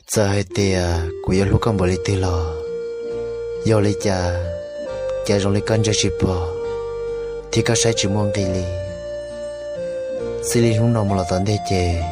Txawm hais tias kuv yuav hlub koj npaum li twg los, yog li cas, cas zoo li koj ntsia tsis pom, thiab koj saib tsis muaj nqis li. Txij li hnub no mus los tom ntej ces,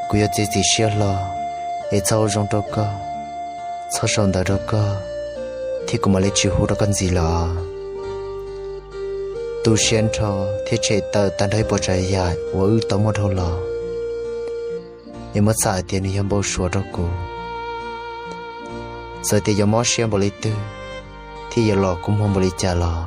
kuv yuav txiav txim siab hlo, es txhob ua zoo rau koj, txhob sau ntawv rau koj, thiab kuv mam li tsis hu rau koj ntxiv lawm. Tu siab nrho thiab tshem tawm tag nrho ib puas tsav yam uas wb tau muaj dhau los, es muab txhais hais tias nws yog npau suav rau kuv. Txawm tias yuav mob siab npaum li twg, thiab yuav los kua muag npaum li cas los,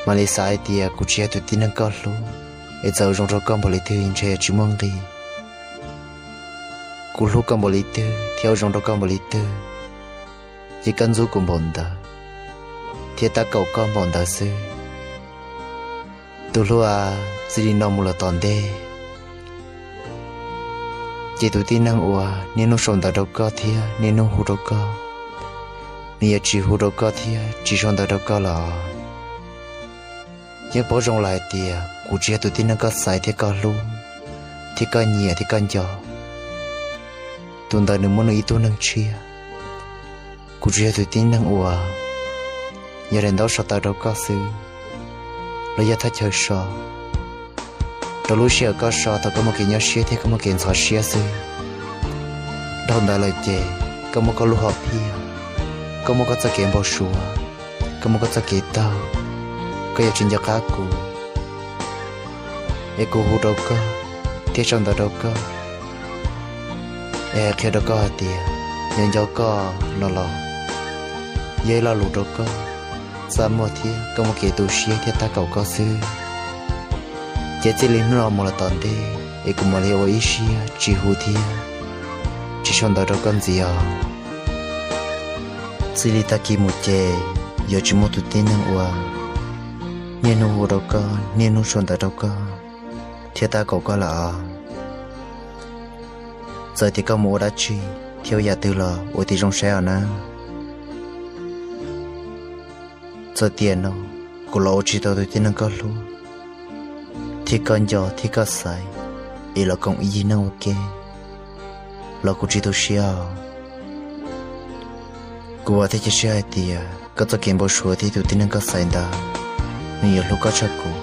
mam li xav hais tias kuv tsis yog tus tib neeg koj hlub, es txawm ua zoo rau koj npaum li twg ntshe yuav tsis muaj nqis. Kuv hlub koj npaum li twg thiab ua zoo rau koj npaum li twg, ces koj ntxub kuv npaum ntawd, thiab tab kaum koj npaum ntawd xwb. Tus hlub a, txij li no mus los tom ntej, ces tus tib neeg uas niaj hnub sau ntawv rau koj thiab niaj hnub hu rau koj, nws yuav tsis hu rau koj thiab tsis sau ntawv rau koj lawm. Yeej paub zoo lawm hais tias kuv tsis yog tus tib neeg koj xaiv thiab koj hlub, thiab koj nyiam thiab koj nco. Tus ntawd nws muaj nws ib tug neeg tshiab. Kuv tsuas yog tus tib neeg uas yog daim ntaub so tawv rau koj xwb, los yog thaj chaw so rau lub sij hawm koj so thaum koj muaj kev nyuaj siab thiab koj muaj kev ntxhov siab xwb. Dhau ntawd lawm ces koj muaj koj lub hom phiaj, koj muaj koj txoj kev npau suav, koj muaj koj txoj kev taug, koj yuav tsis nco qab kuv, es kuv hu rau koj thiab sau ntawv rau koj, es hais qhia rau koj hais tias yog nco koj no los yog ib lo lus rau koj txaj muag thiab koj muaj kev tu siab thiab tab kaum koj xwb. Ces txij li hnub no mus los tom ntej, es kuv mam li ua ib siab tsis hu thiab tsis sau ntawv rau koj ntxiv os. Txij li tag kis mus ces yuav tsis muaj tus tib neeg uas niaj hnub hu rau koj, niaj hnub sau ntawv rau koj thiab tab kaum koj lawm os. Txawm tias koj mus ua dab tsi thiab ua yam twg los ua tib zoo saib os nawb. Txawm tiam no kuv los ua tsis tau tus tib neeg koj hlub, thiab koj nco thiab koj xaiv, es los koom ib yig neej ua ke, los kuv tsis tu siab os. Kuv vam thiab cia siab hais tias koj txoj kev npau suav thiab tus tib neeg koj xaiv ntawd, nws yuav hlub koj tshaj kuv,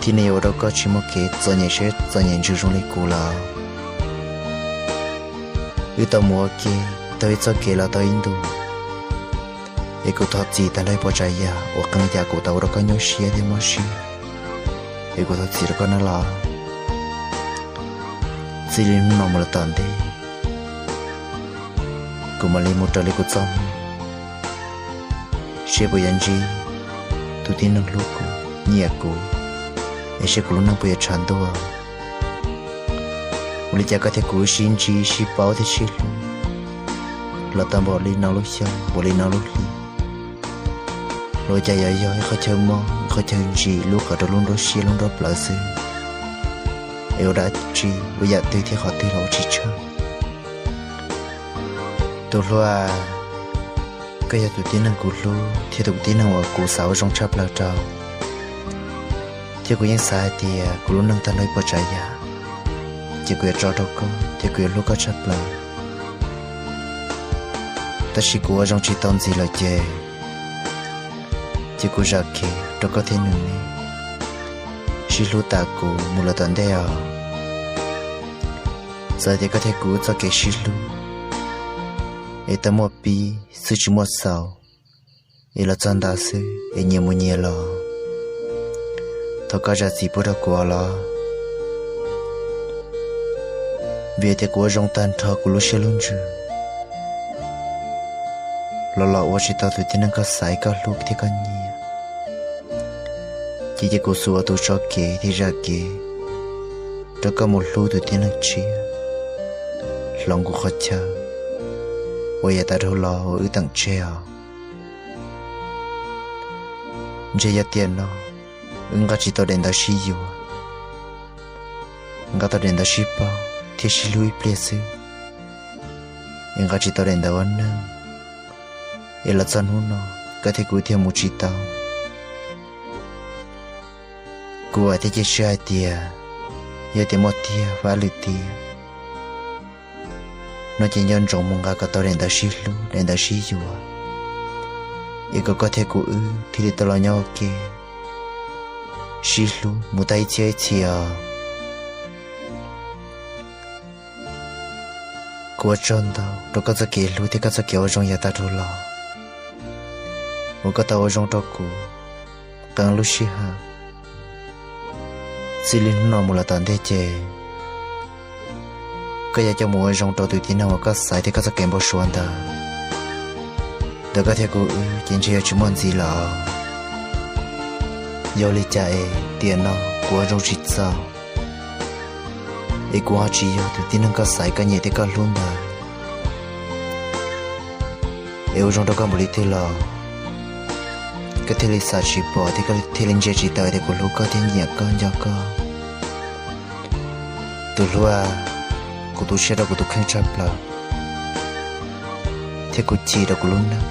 thiab nws yuav ua rau koj tsis muaj kev txom nyem siab txom nyem ntsws zoo li kuv lawm. Wb tau mus ua ke tau ib txoj kev los tau ib ntus, es kuv thov txim tag nrho ib puas tsav yam uas qee yam kuv tau ua rau koj nyuaj siab thiab mob siab, es kuv thov txim rau koj nawb los. Txij li hnub no mus los tom ntej, kuv mam li mus raws li kuv txoj hmoo, seb puas yuav ntsib tus tib neeg hlub kuv, nyiam kuv, es seb kuv lub neej puas yuav tshav ntuj. Ua li cas koj thiab kuv wb sib ntsib sib paub thiab sib hlub los tau npaum li no lub xyoo, npaum li no lub hli, los cas yuav yog ib qhov chaw mob, ib qhov chaw ntsim lub qhov rau lub nruab siab lub nruab plawv xwb, es ua dab tsi ua yam twg thiab qhov twg los ua tsis tshaj. Tus hlub a, koj yog tus tib neeg kuv hlub thiab tus tib neeg uas kuv xav ua zoo tshaj plaws rau, thiab kuv yeej xav hais tias kuv lub neej tag nrho ib puas tsav yam, ces kuv yuav tso rau koj thiab kuv yuav hlub koj tshaj plaws. Tab sis kuv ua zoo tsis tau ntxiv lawm ces, ces kuv zam kev rau koj thiab nws ne, sib hlub tas kuv mus lawm tom ntej os. Txawm tias koj thiab kuv txoj kev sib hlub es tau muaj pib xwb tsis muaj xaus, es los txog ntawd xwb es nyias mus nyias los, thov koj zam txim pub rau kuv os los, vim tias kuv ua zoo tag nrho kuv lub siab lub ntsws los los ua tsis tau tus tib neeg koj xaiv koj hlub thiab koj nyiam, ces cia kuv xub ua tus tso kev thiab zam kev rau koj mus hlub tus tib neeg tshiab hloov kuv qhov chaw uas yav tas dhau los uas wb teem tseg os. Ntshe yog tiam no wb nqa tsis tau daim ntawv sib yuav, nqa tau daim ntawv sib paub thiab sib hlub ib pliag xwb, es nqa tsis tau daim ntawv ua neej, es los txog hnub no koj thiab kuv thiaj mus tsis tau. Kuv vam thiab cia siab hais tias yog tias muaj tiag vaj lwm tiag, No ces nco ntsoov mus nqa kom tau daim ntawv sib hlub, daim ntawv sib yuav, es kom koj thiab kuv wb thiaj li tau los nyob ua ke sib hlub mus tag ib txhiab ib txhis os. Kuv ua tsaug ntau rau koj txoj kev hlub thiab koj txoj kev ua zoo yav tag dhau los uas koj tau ua zoo rau kuv qee lub sij hawm. Txij li hnub no mus los tom ntej ces koj yuav coj mus ua zoo rau tus tib neeg uas koj xaiv thiab koj txoj kev npau suav ntawd. Ntawm koj thiab kuv wb ces ntshe yuav tsis muaj ntxiv lawm. Yog li cas es tiam no kuv ua zoo tsis txaus, es kuv ho tsis yog tus tib neeg koj xaiv, koj nyiam thiab koj hlub ntawd. Es ua zoo rau koj npaum li twg los koj thiaj li xav tsis pom thiab koj thiaj li ntsia tsis tau tias kuv hlub koj thiab nyiam koj nco koj. Tus hlub, kuv tu siab rau kuv tus kheej tshaj plaws thiab kuv chim rau kuv lub neej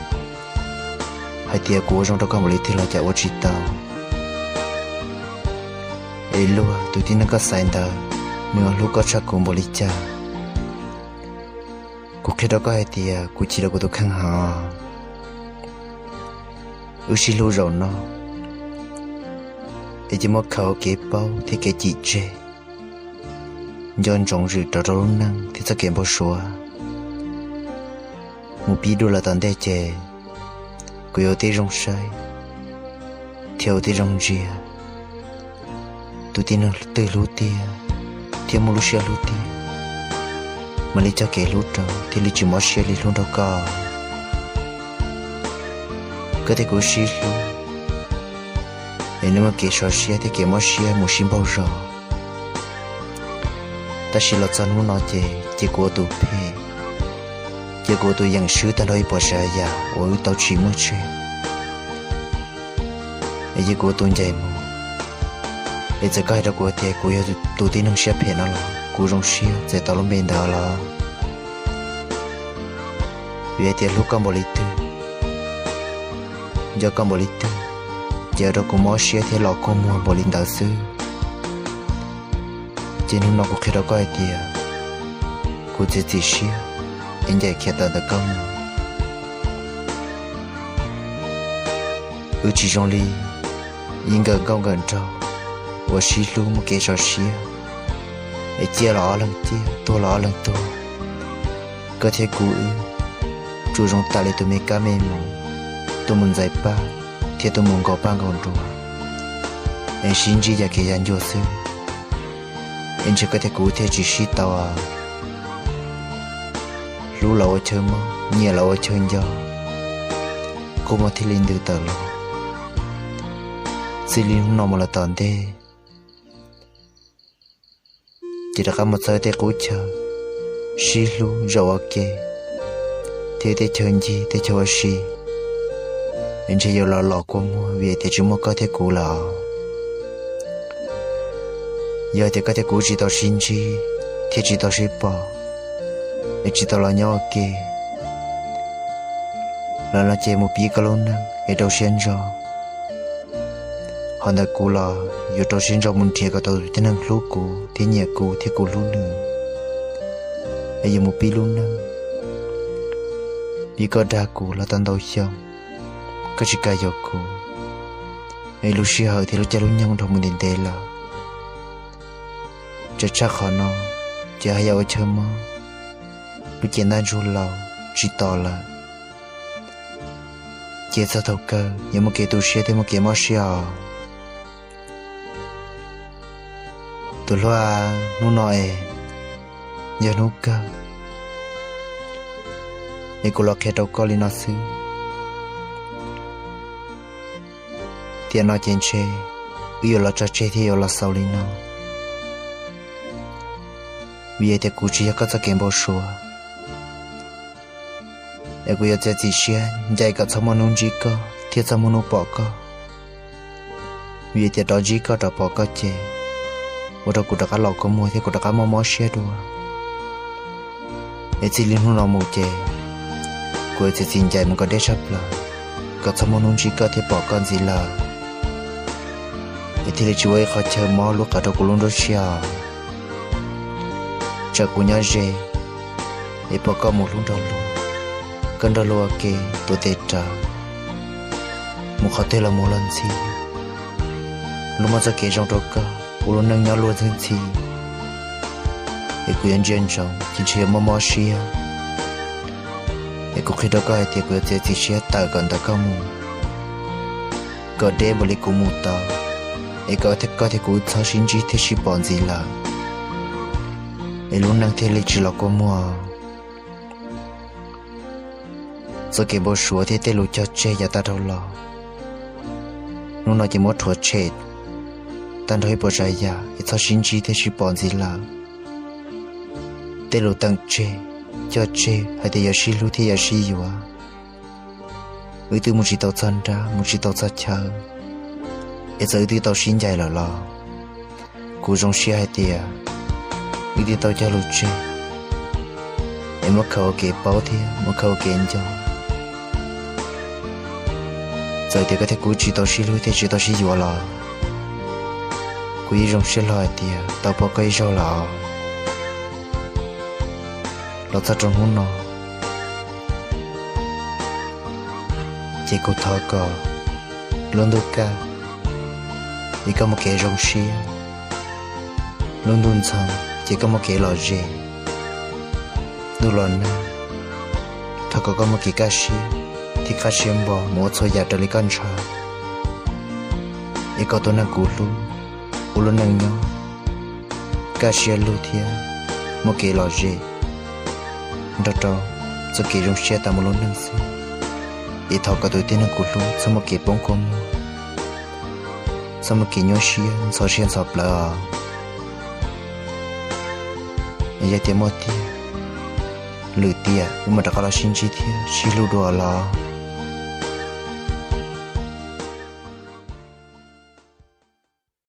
hais tias kuv ua zoo rau koj npaum li twg los cas ua tsis tau. Es luag tus tib neeg koj xaiv ntawd, nws hlub koj tshaj kuv npaum li cas? Kuv qhia rau koj hais tias kuv chim rau kuv tus kheej heev. Wb sib hlub zaum no es cia muab khaws kev paub thiab kev chim tseg, nco ntsoov zwm rov rau lub neej thiab txoj kev npau suav. Mus pib dua los tom ntej ces kuv yuav ua tib zoo saib thiab ua tib zoo ntsia tus tib neeg twg hlub tiag thiab muaj lub siab hlub tiag, mam li cog kev hlub rau thiaj li tsis mob siab li hlub nrog koj. Koj thiab kuv sib hlub es nej muaj kev sov siab thiab kev mob siab mus sib npaug zos. Tab sis los txog hnub no ces cia kuv ua tus phem, cia kuv ua tus yeem swb tag nrho ib puas tsav yam uas wb tau tsim muaj tseg, es cia kuv ua tus ncaim mus. Es txawm koj hais rau kuv tias kuv yog tus tib neeg siab phem no los kuv zoo siab txais tau lub npe ntawd los. Vim hais tias hlub koj npaum li twg, nco koj npaum li twg, ces ua rau kuv mob siab thiab los kua muag npaum li ntawd xwb. Ces hnub no kuv qhia rau koj hais tias kuv txiav txim siab es ncaim khiav tawm ntawm koj mus. Wb tsis zoo li ib nkawm nkauj nkawm nraug uas sib hlub muaj kev sov siab, es ciaj los ob leeg ciaj, tuag los ob leeg tuag. Koj thiab kuv wb tsuas zoo tam li tus me kab me moos, tus mus ntxais paj thiab tus mus nkaus paj nkaus nruas, es sib ntsib yam kev yam ncua xwb. Es ntshe koj thiab kuv thiaj tsis sib tau. Hlub los ua chaw mob, nyiam los ua chaw nco, kua muag thiaj li ntws tawm los. Txij li hnub no mus los tom ntej, ces rov qab mus txog tej qub chaw, sib hlub zaum ua ke, thiab tej chaw ncig tej chaw ua si, es ntshe yuav los los kua muag vim tias tsis muaj koj thiab kuv lawm. Yog tias koj thiab kuv tsis tau sib ntsib thiab tsis tau sib pom, es tsis tau los nyob ua ke los no ces mus pib koj lub neej es rau siab ntso. Ho ntawm kuv los yuav rau siab ntso mus nrhiav kom tau tus tib neeg hlub kuv thiab nyiam kuv thiab kuv hlub nws, es yuav mus pib lub neej. Vim koj dag kuv los tau ntau xyoo, koj tsis kam yuav kuv, es lub sij hawm thiab lub caij lub nyoog dhau mus ntev ntev lawm. Tseem tshaj qhov no, ces haj yam ua chaw mob, lub cev ntaj ntsug laus tsis tos lawm. Ces txog thaum kawg yuav muaj kev tu siab thiab muaj kev mob siab os. Tus hlub, hnub no es yog hnub kawg, es kuv los qhia rau koj li no xwb. Tiam no ces ntshe wb yuav los tso tseg thiab yuav los xaus li no, vim tias kuv tsis yog koj txoj kev npau suav. Es kuv yuav txiav txim siab ncaim kom txhob muaj hnub ntsib koj thiab txhob muaj hnub pom koj, vim tias rov ntsib koj rov pom koj ces ua rau kuv rov qab los kua muag thiab kuv rov qab mob mob siab dua. Es txij li hnub no mus ces kuv yuav txiav txim ncaim mus kom deb tshaj plaws, kom txhob muaj hnub ntsib koj thiab pom koj ntxiv lawm, es thiaj li tsis ua ib qho chaw mob lub qab rau kuv lub nruab siab. Tsam kuv nyob ze, es pom koj mus hlub nrog luag, koj nrog luag ua ke tuav tes rawv, mus qhov twg los mus los ntxhi. Luag muaj txoj kev zoo rau koj ua lub neej nyob luag ntxhi ntxhi, es kuv yuav ntsia ntsoov ces ntshe yuav mob mob siab. Es kuv qhia rau koj hais tias kuv yuav txiav txim siab tawm kom ntawm koj mus, kom deb npaum li kuv mus tau, es kom koj thiab kuv txhob sib ntsib thiab sib pom ntxiv lawm, es lub neej thiaj li tsis los kua muag. Txoj kev npau suav thiab tej lus cog tseg yav tag dhau los, hnub no ces muab rhuav tshem tag nrho ib puas tsav yam es txhob sib ntsib thiab sib pom ntxiv lawm. Tej lus teem tseg, cog tseg hais tias yuav sib hlub thiab yuav sib yuav, wb twb mus tsis tau txog nrab mus tsis tau txog chaw, es txawm wb twb tau sib ncaim lawm los kuv zoo siab hais tias wb twb tau cog lus tseg, es muab khaws ua kev paub thiab muab khaws ua kev nco. Txawm tias koj thiab kuv tsis tau sib hlub thiab tsis tau sib yuav los kuv yeej zoo siab hlo hais tias tau pom koj ib zaug lawm. Los txog rau hnub no ces kuv thov kom lub ntuj kaj es koj muaj kev zoo siab, lub ntuj ntxhov ces koj muaj kev lom zem, ntuj los nag thov kom koj muaj kev kaj siab thiab qab siab npo mus ua txhua yam raws li koj ntshaw, es kom tus neeg kuv hlub ua lub neej nyob kaj siab lug thiab muaj kev lom zem nrog rau txoj kev zoo siab tas mus lub neej xwb. Es thov kom tus tib neeg kuv hlub txhob muaj kev poob kua muag, txhob muaj kev nyuaj siab ntxhov siab ntxhov plawv os. Yog tias muaj tiag, lwm tiam wb mam rov qab los sib ntsib thiab sib hlub dua los.